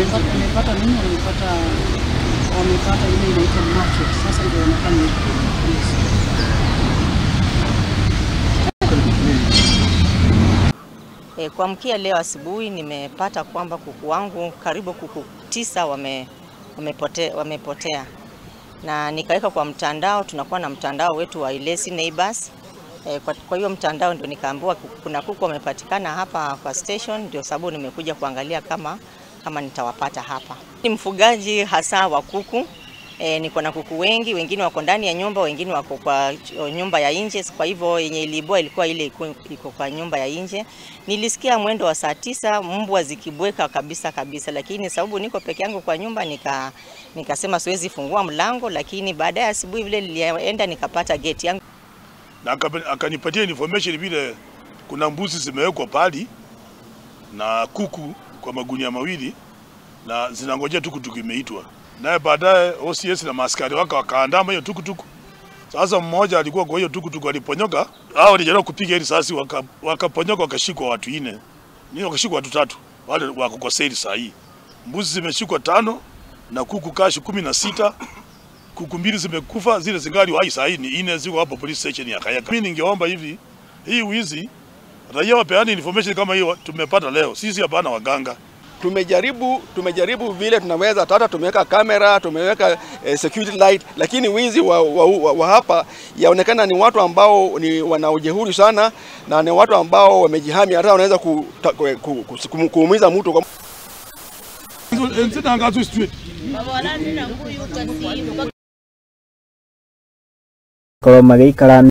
Wamepata nini? Wamepata ile inaitwa market. Sasa ndio wanafanya yes. Kuamkia leo asubuhi nimepata kwamba kuku wangu karibu kuku 9 wamepotea. Na nikaweka kwa mtandao, tunakuwa na mtandao wetu wa Ilesi Neighbors. Kwa hiyo mtandao ndio nikaambiwa kuna kuku wamepatikana hapa kwa station, ndio sababu nimekuja kuangalia kama nitawapata hapa. Ni mfugaji hasa wa kuku. Niko na kuku wengi, wengine wako ndani ya nyumba, wengine wako kwa nyumba ya nje. Kwa hivyo yenye ilibua ilikuwa ile iko kwa nyumba ya nje. Nilisikia mwendo wa saa 9 mbwa zikibweka kabisa kabisa, lakini sababu niko peke yangu kwa nyumba nikasema siwezi fungua mlango, lakini baadaye asubuhi vile nilienda nikapata gate yangu. Na akanipatia information vile kuna mbuzi zimewekwa pali na kuku kwa magunia mawili na zinangojea tukutuku imeitwa. Naye baadaye OCS na maaskari wake wakaandama hiyo tukutuku. Sasa mmoja alikuwa kwa hiyo tukutuku aliponyoka, hao walijaribu kupiga risasi wakaponyoka wakashikwa watu 4. Ni wakashikwa watu 3 wale wako kwa seli saa hii. Mbuzi zimeshikwa 5 na kuku kashi 16. Kuku 2 zimekufa, zile zingali hai saa hii ni 4 ziko hapo police station ya Kayaka. Mimi ningeomba hivi, hii wizi raia wapeane information kama hiyo tumepata leo. Sisi hapana waganga. Tumejaribu vile tunaweza, hata tumeweka kamera, tumeweka security light, lakini wizi wa hapa yaonekana ni watu ambao ni wanaojehuri sana na ni watu ambao wamejihami, hata wanaweza kuumiza mtu kwa Korwo magĩikara.